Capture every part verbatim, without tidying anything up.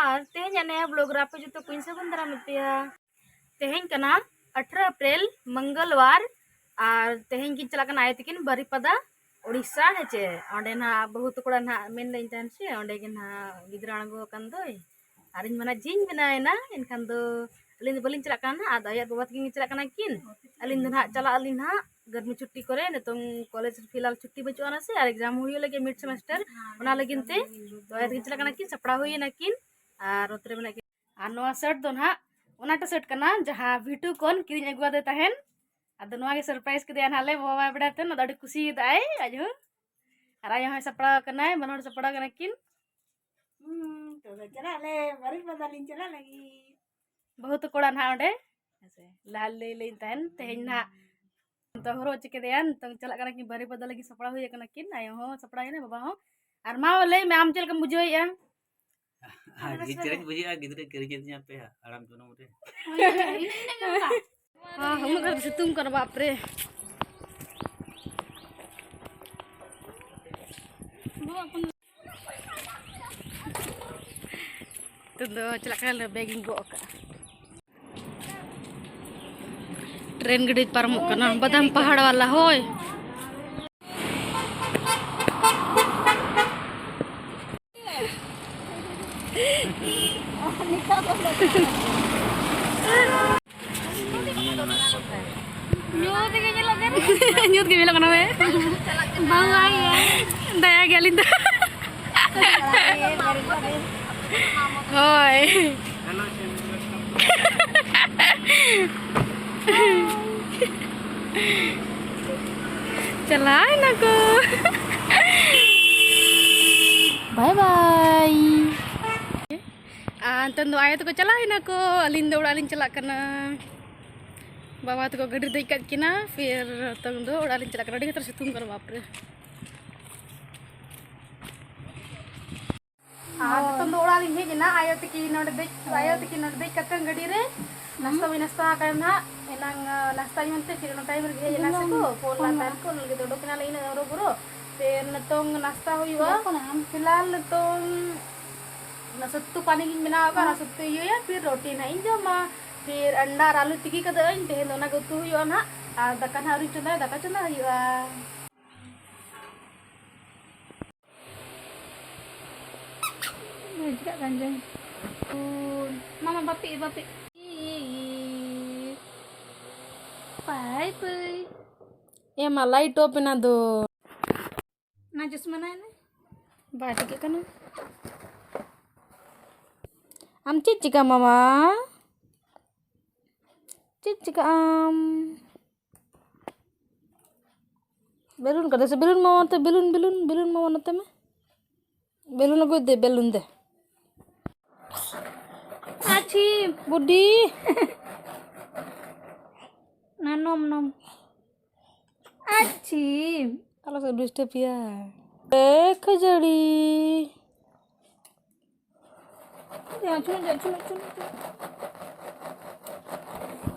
ᱟᱨ ᱛᱮᱦᱮᱧᱟᱜ ᱱᱤᱭᱟᱹ ᱵᱞᱚᱜ ᱨᱮ ᱟᱯᱮ ᱡᱚᱛᱚ ᱠᱚᱧ ᱥᱟᱹᱜᱩᱱ ᱫᱟᱨᱟᱢᱮᱫ ᱯᱮᱭᱟ᱾ ᱛᱮᱦᱮᱧ ᱠᱟᱱᱟ ᱟᱴᱷᱨᱚ ᱮᱯᱨᱤᱞ, ᱢᱚᱝᱜᱚᱞᱵᱟᱨ, ᱟᱨ ᱛᱮᱦᱮᱧ ᱠᱤᱱ ᱪᱟᱞᱟᱜ ᱠᱟᱱᱟ ᱟᱭᱳ ᱛᱟᱹᱠᱤᱱ ᱵᱟᱨᱤᱯᱟᱫᱟ, ᱳᱰᱤᱥᱟ, ᱦᱮᱸ ᱪᱮ? ᱚᱸᱰᱮ ᱱᱟᱦᱟᱜ ᱵᱟᱹᱦᱩ ᱛᱟᱠᱚ ᱚᱲᱟᱜ ᱱᱟᱦᱟᱜ ᱢᱮᱱ ᱞᱮᱫᱟᱹᱧ ᱛᱟᱦᱮᱱ ᱥᱮ, ᱚᱸᱰᱮ ᱜᱮ ᱱᱟᱦᱟᱜ ᱜᱤᱫᱽᱨᱟᱹ ᱟᱬᱜᱚ ᱟᱠᱟᱱ ᱫᱚᱭ᱾ ᱟᱨ ᱤᱧ ᱢᱟ ᱱᱟᱦᱟᱜ ᱡᱷᱤᱧ ᱵᱮᱱᱟᱣ ᱮᱱᱟ, ᱮᱱᱠᱷᱟᱱ ᱫᱚ ᱟᱹᱞᱤᱧ ᱫᱚ ᱵᱟᱹᱞᱤᱧ ᱪᱟᱞᱟᱜ ᱠᱟᱱᱟ ᱱᱟᱦᱟᱜ, ᱟᱫᱚ ᱟᱭᱳ ᱟᱨ ᱵᱟᱵᱟ ᱛᱟᱹᱠᱤᱱ ᱠᱤᱱ ᱪᱟᱞᱟᱜ ᱠᱟᱱᱟ ᱠᱤᱱ᱾ ᱟᱹᱞᱤᱧ ᱫᱚ ᱱᱟᱦᱟᱜ ᱪᱟᱞᱟᱜ ᱟᱹᱞᱤᱧ ᱱᱟᱦᱟᱜ ᱜᱟᱨᱢᱤ ᱪᱷᱩᱴᱴᱤ ᱠᱚᱨᱮ, ᱱᱤᱛᱚᱝ ᱠᱚᱞᱮᱡᱽ ᱯᱷᱤᱞᱦᱟᱞ ᱪᱷᱩᱴᱴᱤ ᱵᱟᱹᱪᱩᱜ ᱟᱱᱟ ᱥᱮ, ᱟᱨ ᱮᱠᱡᱟᱢ ᱦᱩᱭᱩᱜ ᱞᱟᱹᱜᱤᱫ ᱢᱤᱰ ᱥᱮᱢᱮᱥᱴᱟᱨ, ᱚᱱᱟ ᱞᱟᱹᱜᱤᱫ ᱛᱮ᱾ ᱛᱚ ᱟᱭᱳ ᱛᱟᱹᱠᱤᱱ ᱪᱟᱞᱟᱜ ᱠᱟᱱᱟ ᱠᱤᱱ, ᱥᱟᱯᱲᱟᱣ ᱦᱩᱭ ᱮᱱᱟ ᱠᱤᱱ, ᱟᱨ ᱱᱚᱛᱮ ᱨᱮ ᱢᱮᱱᱟᱜ ᱠᱤᱱ᱾ ᱟᱨ ᱱᱚᱣᱟ ᱥᱟᱨᱴ ᱫᱚ ᱱᱟᱦᱟᱜ ᱚᱱᱟᱴᱟᱜ ᱥᱟᱨᱴ ᱠᱟᱱᱟ, ᱡᱟᱦᱟᱸ ᱵᱷᱤᱴᱩ ᱠᱷᱚᱱ ᱠᱤᱨᱤᱧ ᱟᱹᱜᱩᱣᱟᱫᱮ ᱛᱟᱦᱮᱱ᱾ ᱟᱫᱚ ᱱᱚᱣᱟ ᱜᱮ ᱥᱟᱨᱯᱨᱟᱭᱤᱡᱽ ᱠᱮᱫᱮᱭᱟ ᱱᱟᱦᱟᱜ ᱞᱮ, ᱵᱟᱵᱟ ᱵᱟᱭ ᱵᱟᱰᱟᱭ ᱛᱟᱦᱮᱱ, ᱟᱫᱚ ᱟᱹᱰᱤ ᱠᱩᱥᱤᱭᱟᱫᱟᱭ ᱟᱡ ᱦᱚᱸ᱾ ᱟᱨ ᱟᱭᱳ ᱦᱚᱸᱭ ᱥᱟᱯᱲᱟᱣ ᱟᱠᱟᱱᱟᱭ, ᱵᱟᱱᱟ ᱦᱚᱲ ᱥᱟᱯᱲᱟᱣ ᱠᱟᱱᱟ ᱠᱤᱱ᱾ ᱦᱩᱸ, ᱛᱚᱵᱮ ᱪᱟᱞᱟᱜ ᱞᱮ, ᱵᱟᱨᱤᱯᱟᱫᱟ ᱞᱤᱧ ᱪᱟᱞᱟᱜ ᱞᱟᱹᱜᱤᱫ᱾ ᱵᱟᱹᱦᱩ ᱛᱟᱠᱚ ᱚᱲᱟᱜ ᱱᱟᱦᱟᱜ ᱚᱸᱰᱮ᱾ ᱦᱮᱸᱥᱮ? ᱞᱟᱦᱟ ᱞᱟᱹᱭ ᱞᱟᱹᱭ ᱛᱟᱦᱮᱱ, ᱛᱮᱦᱮᱧ ᱱᱟᱦᱟᱜ ᱱᱤᱛᱚᱜ ᱦᱚᱨᱚᱜ ᱦᱚᱪᱚ ᱠᱮᱫᱮᱭᱟ, ᱱᱤᱛᱚᱝ ᱪᱟᱞᱟᱜ ᱠᱟᱱᱟ ᱠᱤᱱ ᱵᱟᱹᱨᱤ ᱵᱚᱫᱚᱞ ᱞᱟᱹᱜᱤᱫ, ᱥᱟᱯᱲᱟᱣ ᱦᱩᱭ ᱟᱠᱟᱱᱟ ᱠᱤᱱ, ᱟᱭᱳ ᱦᱚᱸ ᱥᱟᱯᱲᱟᱣ ᱮᱱᱟ, ᱵᱟᱵᱟ ᱦᱚᱸ᱾ ᱟᱨ ᱢᱟ ᱞᱟᱹᱭ ᱢᱮ, ᱟᱢ ᱪᱮᱫ ᱞᱮᱠᱟᱢ ᱵᱩᱡᱷᱟᱹᱣᱮᱫᱼᱟ? ᱟᱨ ᱜᱤᱫᱽᱨᱟᱹᱧ ᱵᱩᱡᱷᱟᱹᱜᱼᱟ, ᱜᱤᱫᱽᱨᱟᱹ ᱠᱤᱨᱤᱧ ᱟᱹᱫᱤᱧᱟ ᱯᱮ ᱦᱟᱸᱜ, ᱦᱟᱲᱟᱢ ᱡᱚᱱᱚᱢ ᱨᱮ᱾ ᱦᱮᱸ, ᱩᱱᱟᱹᱜ ᱜᱟᱱ ᱥᱤᱛᱩᱝ ᱠᱟᱱᱟ, ᱵᱟᱯ ᱨᱮ᱾ ᱱᱤᱛᱚᱜ ᱫᱚ ᱪᱟᱞᱟᱜ ᱠᱟᱱᱟᱞᱮ, ᱵᱮᱜᱽ ᱤᱧ ᱜᱚᱜ ᱟᱠᱟᱫᱼᱟ᱾ ᱴᱨᱮᱱ ᱜᱟᱹᱰᱤ ᱯᱟᱨᱚᱢᱚᱜ ᱠᱟᱱᱟ, ᱵᱟᱫᱟᱢ ᱯᱟᱦᱟᱲ ᱵᱟᱞᱟ, ᱦᱳᱭ᱾ ᱧᱩᱛ ᱜᱮ ᱧᱮᱞᱚᱜ ᱠᱟᱱᱟ᱾ ᱧᱩᱛ ᱜᱮ ᱧᱮᱞᱚᱜ ᱠᱟᱱᱟ ᱵᱮ᱾ ᱵᱟᱝ, ᱵᱟᱝ, ᱵᱟᱝ᱾ ᱫᱟᱭᱟ ᱜᱮ ᱟᱹᱞᱤᱧ ᱫᱚ᱾ ᱦᱳᱭ᱾ ᱪᱟᱞᱟᱣ ᱮᱱᱟ ᱠᱚ᱾ ᱵᱟᱭ ᱵᱟᱭ᱾ ᱟᱨ ᱱᱤᱛᱚᱝ ᱫᱚ ᱟᱭᱳ ᱛᱟᱠᱚ ᱪᱟᱞᱟᱣ ᱮᱱᱟ ᱠᱚ, ᱟᱹᱞᱤᱧ ᱫᱚ ᱚᱲᱟᱜ ᱞᱤᱧ ᱪᱟᱞᱟᱜ ᱠᱟᱱᱟ᱾ ᱵᱟᱵᱟ ᱛᱟᱠᱚ ᱜᱟᱹᱰᱤ ᱨᱮ ᱫᱮᱡ ᱠᱟᱜ ᱠᱤᱱᱟ, ᱯᱷᱤᱨ ᱱᱤᱛᱚᱝ ᱫᱚ ᱚᱲᱟᱜ ᱞᱤᱧ ᱪᱟᱞᱟᱜ ᱠᱟᱱᱟ᱾ ᱟᱹᱰᱤ ᱠᱟᱛᱮ ᱥᱤᱛᱩᱝ ᱠᱟᱱᱟ, ᱵᱟᱯᱨᱮ᱾ ᱟᱨ ᱱᱤᱛᱚᱝ ᱫᱚ ᱚᱲᱟᱜ ᱞᱤᱧ ᱦᱮᱡ ᱮᱱᱟ᱾ ᱟᱭᱳ ᱛᱟᱹᱠᱤᱱ ᱱᱚᱰᱮ ᱫᱮᱡ, ᱟᱭᱳ ᱛᱟᱹᱠᱤᱱ ᱱᱚᱰᱮ ᱫᱮᱡ ᱠᱟᱛᱮ ᱜᱟᱹᱰᱤ ᱨᱮ ᱱᱟᱥᱛᱟ ᱦᱩᱭ ᱱᱟᱥᱛᱟ ᱟᱠᱟᱱᱟ ᱱᱟᱦᱟᱜ᱾ ᱮᱱᱟᱝ, ᱟ, ᱱᱟᱥᱛᱟ ᱧᱩ ᱛᱮ ᱯᱷᱤᱨ ᱚᱱᱟ ᱴᱟᱭᱤᱢ ᱨᱮᱜᱮ ᱦᱮᱡ ᱮᱱᱟ ᱥᱮ ᱠᱚ, ᱯᱷᱳᱱ ᱞᱮᱫ ᱛᱟᱦᱮᱱ ᱠᱚ, ᱚᱱᱟ ᱞᱟᱹᱜᱤᱫ ᱩᱰᱩᱠ ᱮᱱᱟᱞᱮ ᱤᱱᱟᱹᱜ ᱦᱚᱨᱚ ᱵᱚᱨᱚ᱾ ᱯᱷᱤᱨ ᱱᱤᱛᱚᱝ ᱱᱟᱥᱛᱟ ᱦᱩᱭᱩᱜᱼᱟ᱾ ᱯᱷᱤᱞᱦᱟᱞ ᱱᱤᱛᱚᱝ ᱚᱱᱟ ᱥᱚᱛᱛᱩ ᱯᱟᱱᱤ ᱞᱤᱧ ᱵᱮᱱᱟᱣ ᱟᱠᱟᱫ, ᱚᱱᱟ ᱥᱚᱛᱛᱩ ᱤᱭᱟᱹᱭᱟ, ᱯᱷᱤᱨ ᱨᱩᱴᱤ ᱱᱟᱦᱟᱜ ᱤᱧ ᱡᱚᱢᱟ᱾ ᱯᱷᱤᱨ ᱟᱱᱰᱟ ᱟᱨ ᱟᱞᱩ ᱛᱤᱠᱤ ᱠᱟᱫᱟᱹᱧ, ᱛᱮᱦᱮᱧ ᱫᱚ ᱚᱱᱟ ᱜᱮ ᱩᱛᱩ ᱦᱩᱭᱩᱜᱼᱟ ᱱᱟᱦᱟᱜ᱾ ᱟᱨ ᱫᱟᱠᱟ ᱱᱟᱦᱟᱜ ᱟᱹᱣᱨᱤᱧ ᱪᱚᱸᱫᱟᱭᱟ, ᱫᱟᱠᱟ ᱪᱚᱸᱫᱟ ᱦᱩᱭᱩᱜᱼᱟ᱾ ᱪᱤᱠᱟᱹᱜ ᱠᱟᱱ ᱪᱚᱝ? ᱢᱟᱢᱟ, ᱵᱟᱯᱤ, ᱵᱟᱯᱤ᱾ ᱵᱟᱭ ᱵᱟᱭ᱾ ᱮ ᱢᱟ, light off ᱮᱱᱟ ᱫᱚ᱾ ᱚᱱᱟ ᱪᱚᱥᱢᱟ ᱱᱟᱭ ᱱᱟᱭ᱾ ᱵᱟᱭ ᱴᱷᱤᱠᱟᱹᱜ ᱠᱟᱱᱟ᱾ ᱟᱢ ᱪᱮᱫ ᱪᱤᱠᱟᱹ ᱢᱟᱢᱟ? ᱪᱮᱫ ᱪᱤᱠᱟᱹᱜ ᱟᱢ? ᱵᱮᱞᱩᱱ ᱠᱟᱫᱟ ᱥᱮ? ᱵᱮᱞᱩᱱ ᱢᱟᱢᱟ ᱱᱚᱛᱮ, ᱵᱮᱞᱩᱱ, ᱵᱮᱞᱩᱱ, ᱵᱮᱞᱩᱱ ᱢᱟᱢᱟ ᱱᱚᱛᱮ ᱢᱮ᱾ ᱵᱮᱞᱩᱱ ᱟᱹᱜᱩᱭ ᱫᱮ, ᱵᱮᱞᱩᱱ ᱫᱮ᱾ ᱟᱪᱷᱤ᱾ ᱵᱩᱰᱤ᱾ ᱱᱟ ᱱᱚᱢ ᱱᱚᱢ᱾ ᱟᱪᱷᱤ᱾ ᱟᱞᱚ ᱥᱮ ᱰᱤᱥᱴᱟᱵ ᱯᱮᱭᱟ᱾ ᱮ ᱠᱷᱟᱹᱡᱟᱹᱲᱤ᱾ ᱡᱟ, ᱪᱩᱱᱩ, ᱡᱟ, ᱪᱩᱱᱩ, ᱪᱩᱱᱩ, ᱪᱩᱱᱩ᱾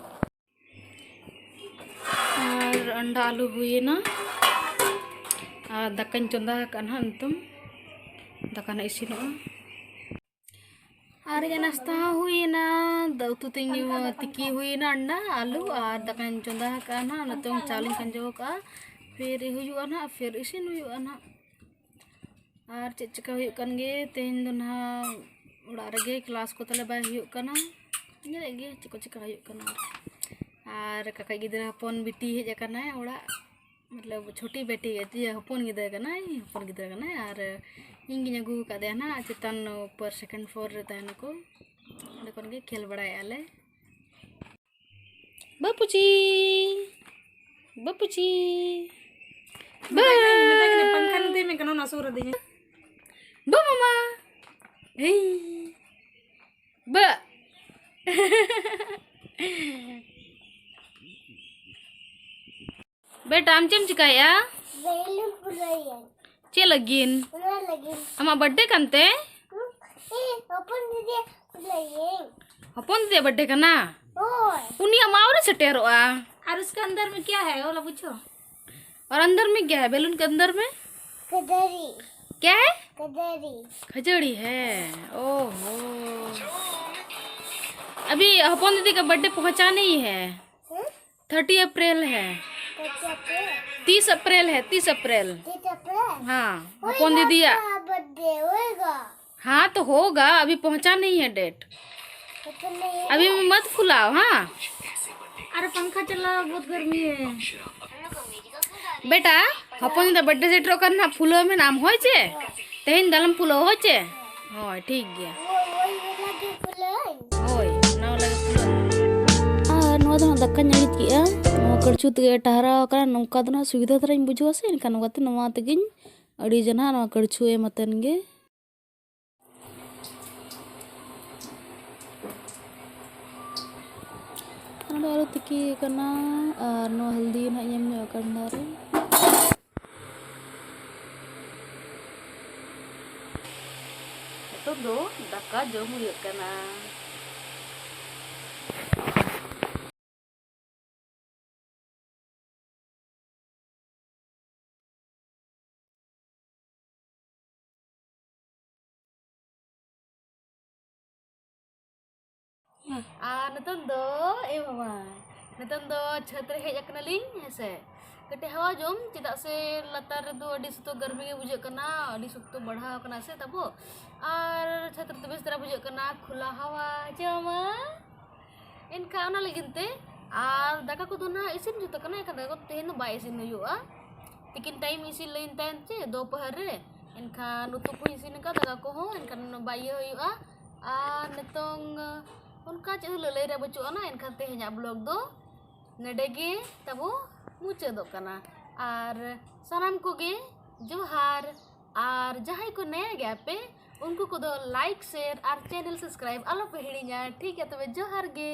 ᱟᱨ ᱟᱱᱰᱟ ᱟᱹᱞᱩ ᱦᱩᱭᱮᱱᱟ᱾ ᱟᱨ ᱫᱟᱠᱟᱧ ᱪᱚᱸᱫᱟ ᱟᱠᱟᱫᱼᱟ ᱱᱟᱦᱟᱜ ᱱᱤᱛᱚᱝ᱾ ᱫᱟᱠᱟ ᱱᱟᱦᱟᱜ ᱤᱥᱤᱱᱚᱜᱼᱟ᱾ ᱟᱨ ᱤᱧᱟᱹᱜ ᱱᱟᱥᱛᱟ ᱦᱚᱸ ᱦᱩᱭᱮᱱᱟ᱾ ᱫᱟ-, ᱩᱛᱩ ᱛᱤᱧ ᱛᱤᱠᱤ ᱦᱩᱭᱮᱱᱟ ᱟᱱᱰᱟ, ᱟᱹᱞᱩ ᱟᱨ ᱫᱟᱠᱟᱧ ᱪᱚᱸᱫᱟ ᱟᱠᱟᱫᱼᱟ ᱱᱟᱦᱟᱜ᱾ ᱱᱤᱛᱚᱝ ᱪᱟ ᱞᱤᱧ ᱠᱷᱟᱸᱡᱚ ᱟᱠᱟᱫᱼᱟ᱾ ᱯᱷᱤᱨ ᱦᱩᱭᱩᱜᱼᱟ ᱱᱟᱦᱟᱜ, ᱯᱷᱤᱨ ᱤᱥᱤᱱ ᱦᱩᱭᱩᱜᱼᱟ ᱱᱟᱦᱟᱜ᱾ ᱟᱨ ᱪᱮᱫ ᱪᱤᱠᱟ ᱦᱩᱭᱩᱜ ᱠᱟᱱ ᱜᱮ ᱛᱮᱦᱮᱧ ᱫᱚ ᱱᱟᱦᱟᱜ? ᱚᱲᱟᱜ ᱨᱮᱜᱮ, ᱠᱞᱟᱥ ᱠᱚ ᱛᱟᱞᱮ ᱵᱟᱭ ᱦᱩᱭᱩᱜ ᱠᱟᱱᱟ᱾ ᱧᱮᱞᱮᱫ ᱜᱮ ᱪᱮᱫ ᱠᱚ ᱪᱤᱠᱟ ᱦᱩᱭᱩᱜ ᱠᱟᱱᱟ᱾ ᱟᱨ ᱠᱟᱠᱟ ᱜᱤᱫᱽᱨᱟᱹ ᱦᱚᱯᱚᱱ ᱵᱤᱴᱤ ᱦᱮᱡ ᱟᱠᱟᱱᱟᱭ ᱚᱲᱟᱜ, ᱢᱚᱛᱞᱚᱵ ᱪᱷᱳᱴᱤ ᱵᱮᱴᱤ, ᱤᱭᱟᱹ, ᱦᱚᱯᱚᱱ ᱜᱤᱫᱽᱨᱟᱹ ᱠᱟᱱᱟᱭ, ᱦᱚᱯᱚᱱ ᱜᱤᱫᱽᱨᱟᱹ ᱠᱟᱱᱟᱭ᱾ ᱟᱨ ᱤᱧ ᱜᱤᱧ ᱟᱹᱜᱩ ᱟᱠᱟᱫᱮᱭᱟ ᱱᱟᱦᱟᱜ ᱪᱮᱛᱟᱱ ᱩᱯᱚᱨ second floor ᱨᱮ ᱛᱟᱦᱮᱱᱟᱠᱚ, ᱚᱸᱰᱮ ᱠᱷᱚᱱ ᱜᱮ ᱠᱷᱮᱞ ᱵᱟᱲᱟᱭᱮᱫᱼᱟ ᱞᱮ᱾ ᱵᱟᱹᱯᱩᱪᱤ, ᱵᱟᱹᱯᱩᱪᱤ, ᱢᱮᱛᱟᱭ ᱠᱟᱹᱱᱟᱹᱧ, ᱢᱮᱛᱟᱭ ᱠᱟᱹᱱᱟᱹᱧ, ᱯᱟᱝᱠᱷᱟ ᱱᱚᱛᱮ ᱢᱮ, ᱠᱟᱱᱟ ᱚᱱᱟ ᱥᱩᱨ ᱨᱮ ᱫᱤᱧᱟ᱾ ᱵᱟᱹ ᱢᱟᱢᱟ, ᱦᱮᱭ, ᱵᱟᱹ᱾ ᱵᱮᱴᱟ, ᱟᱢ ᱪᱮᱫ ᱮᱢ ᱪᱤᱠᱟᱹᱭᱮᱫᱼᱟ? ᱵᱮᱞᱩᱱ ᱯᱷᱩᱞᱟᱹᱭᱟᱹᱧ᱾ ᱪᱮᱫ ᱞᱟᱹᱜᱤᱫ? ᱚᱱᱟ ᱞᱟᱹᱜᱤᱫ᱾ ᱟᱢᱟᱜ birthday ᱠᱟᱱᱛᱮ? ᱦᱩᱸ, ᱮ, ᱦᱚᱯᱚᱱ ᱫᱤᱫᱤ ᱯᱷᱩᱞᱟᱹᱭᱟᱹᱧ᱾ ᱦᱚᱯᱚᱱ ᱫᱤᱫᱤᱭᱟᱜ birthday ᱠᱟᱱᱟ? ᱦᱳᱭ᱾ ᱩᱱᱤᱭᱟᱜ ᱢᱟ ᱟᱹᱣᱨᱤ ᱥᱮᱴᱮᱨᱚᱜᱼᱟ᱾ और उसके अंदर में क्या है, वो ला पूछो। और अंदर में क्या है? बैलून के अंदर में? कदरी। क्या है? खजड़ी। खजड़ी है। ओहो। अभी हपन दीदी का बर्थडे पहुंचा नहीं है। थर्टी अप्रैल है। तीस अप्रैल है, तीस अप्रैल। हाँ, हपन दीदी। बर्थडे होएगा। हाँ, तो होगा, अभी पहुंचा नहीं है डेट। अभी मत फुलाओ, हाँ। अरे पंखा चलाओ, बहुत गर्मी है। बेटा, ᱦᱚᱯᱚᱱ ᱫᱟ ᱵᱟᱨᱛᱷᱰᱮ ᱥᱮᱴᱮᱨᱚᱜ ᱠᱟᱱ ᱱᱟᱦᱟᱜ, ᱯᱷᱩᱞᱟᱹᱣ ᱢᱮ ᱟᱢ, ᱦᱳᱭ ᱪᱮ? ᱛᱮᱦᱮᱧ ᱫᱚ ᱟᱞᱚᱢ ᱯᱷᱩᱞᱟᱹᱣ, ᱦᱳᱭ ᱪᱮ? ᱦᱳᱭ, ᱴᱷᱤᱠ ᱜᱮᱭᱟ᱾ ᱦᱳᱭ, ᱚᱱᱟ ᱵᱟᱞᱟ ᱜᱮ ᱯᱷᱩᱞᱟᱹᱣ᱾ ᱟᱨ ᱱᱚᱣᱟ ᱫᱚ ᱦᱟᱸᱜ ᱫᱟᱠᱟᱧ ᱟᱹᱬᱤᱡ ᱠᱮᱜᱼᱟ᱾ ᱱᱚᱣᱟ ᱠᱟᱹᱲᱪᱩ ᱛᱮᱜᱮ ᱴᱟᱦᱨᱟᱣ ᱟᱠᱟᱱᱟ᱾ ᱱᱚᱝᱠᱟ ᱫᱚ ᱱᱟᱦᱟᱜ ᱥᱩᱵᱤᱫᱷᱟ ᱫᱷᱟᱨᱟᱧ ᱵᱩᱡᱷᱟᱹᱣᱟ ᱥᱮ, ᱮᱱᱠᱷᱟᱱ ᱱᱚᱣᱟᱛᱮ, ᱱᱚᱣᱟ ᱛᱮᱜᱮᱧ ᱟᱹᱬᱤᱡᱟ ᱱᱟᱦᱟᱜ, ᱱᱚᱣᱟ ᱠᱟᱹᱲᱪᱩ ᱮᱢ ᱟᱛᱮᱱ ᱜᱮ᱾ ᱱᱚᱰᱮ ᱟᱹᱞᱩ ᱛᱤᱠᱤ ᱟᱠᱟᱱᱟ ᱟᱨ ᱱᱚᱣᱟ ᱦᱚᱞᱫᱤ ᱱᱟᱦᱟᱜ ᱤᱧ ᱮᱢ ᱧᱚᱜ ᱟᱠᱟᱫ ᱱᱚᱣᱟ ᱨᱮ᱾ ᱱᱤᱛᱚᱜ ᱫᱚ ᱫᱟᱠᱟ ᱡᱚᱢ ᱦᱩᱭᱩᱜ ᱠᱟᱱᱟ᱾ ᱟᱨ ᱱᱤᱛᱚᱝ ᱫᱚ, ᱮ ᱵᱟᱵᱟ, ᱱᱤᱛᱚᱝ ᱫᱚ ᱪᱷᱟᱹᱛ ᱨᱮ ᱦᱮᱡ ᱟᱠᱟᱱᱟᱞᱤᱧ, ᱦᱮᱸ ᱥᱮ᱾ ᱠᱟᱹᱴᱤᱡ ᱦᱟᱣᱟ ᱡᱚᱢ, ᱪᱮᱫᱟᱜ ᱥᱮ ᱞᱟᱛᱟᱨ ᱨᱮᱫᱚ ᱟᱹᱰᱤ ᱥᱚᱠᱛᱚ ᱜᱟᱨᱢᱤ ᱜᱮ ᱵᱩᱡᱷᱟᱹᱜ ᱠᱟᱱᱟ, ᱟᱹᱰᱤ ᱥᱚᱠᱛᱚ ᱵᱟᱲᱦᱟᱣ ᱠᱟᱱᱟ ᱥᱮ ᱛᱟᱵᱚ᱾ ᱟᱨ ᱪᱷᱟᱹᱛ ᱨᱮᱫᱚ ᱵᱮᱥ ᱫᱷᱟᱨᱟ ᱵᱩᱡᱷᱟᱹᱜ ᱠᱟᱱᱟ, ᱠᱷᱩᱞᱟ ᱦᱟᱣᱟ ᱡᱚᱢᱟ᱾ ᱮᱱᱠᱷᱟᱱ ᱚᱱᱟ ᱞᱟᱹᱜᱤᱫ ᱛᱮ, ᱟᱨ ᱫᱟᱠᱟ ᱠᱚᱫᱚ ᱱᱟᱦᱟᱜ ᱤᱥᱤᱱ ᱡᱩᱛ ᱟᱠᱟᱱᱟ, ᱮᱱᱠᱷᱟᱱ ᱫᱟᱠᱟ ᱠᱚ ᱛᱮᱦᱮᱧ ᱫᱚ ᱵᱟᱭ ᱤᱥᱤᱱ ᱦᱩᱭᱩᱜᱼᱟ᱾ ᱛᱤᱠᱤᱱ ᱴᱟᱭᱤᱢ ᱤᱥᱤᱱ ᱞᱟᱹᱭᱤᱧ ᱛᱟᱦᱮᱱ ᱪᱮ, ᱫᱚᱯᱚᱦᱚᱨ ᱨᱮ, ᱮᱱᱠᱷᱟᱱ ᱩᱛᱩ ᱠᱚ ᱤᱥᱤᱱ ᱟᱠᱟᱫ, ᱫᱟᱠᱟ ᱠᱚᱦᱚᱸ, ᱮᱱᱠᱷᱟᱱ ᱵᱟᱭ ᱤᱭᱟᱹ ᱦᱩᱭᱩᱜᱼᱟ᱾ ᱟᱨ ᱱᱤᱛᱚᱝ ᱚᱱᱠᱟ ᱪᱮᱫ ᱦᱚᱸ ᱞᱟᱹᱞᱟᱹᱭ ᱨᱮ ᱵᱟᱹᱪᱩᱜ ᱟᱱᱟ, ᱮᱱᱠᱷᱟᱱ ᱛᱮᱦᱮᱧᱟᱜ ᱵᱞᱚᱜ ᱫᱚ ᱱᱚᱰᱮ ᱜᱮ ᱛᱟᱵᱚ ᱢᱩᱪᱟᱹᱫᱚᱜ ᱠᱟᱱᱟ᱾ ᱟᱨ ᱥᱟᱱᱟᱢ ᱠᱚᱜᱮ ᱡᱚᱦᱟᱨ, ᱟᱨ ᱡᱟᱦᱟᱸᱭ ᱠᱚ ᱱᱟᱭᱟ ᱜᱮᱭᱟ ᱯᱮ, ᱩᱱᱠᱩ ᱠᱚᱫᱚ ᱞᱟᱭᱤᱠ, ᱥᱮᱭᱟᱨ ᱟᱨ ᱪᱮᱱᱮᱞ ᱥᱟᱵᱥᱠᱨᱟᱭᱤᱵ ᱟᱞᱚ ᱯᱮ ᱦᱤᱲᱤᱧᱟ᱾ ᱴᱷᱤᱠ ᱜᱮᱭᱟ, ᱛᱚᱵᱮ ᱡᱚᱦᱟᱨ ᱜᱮ᱾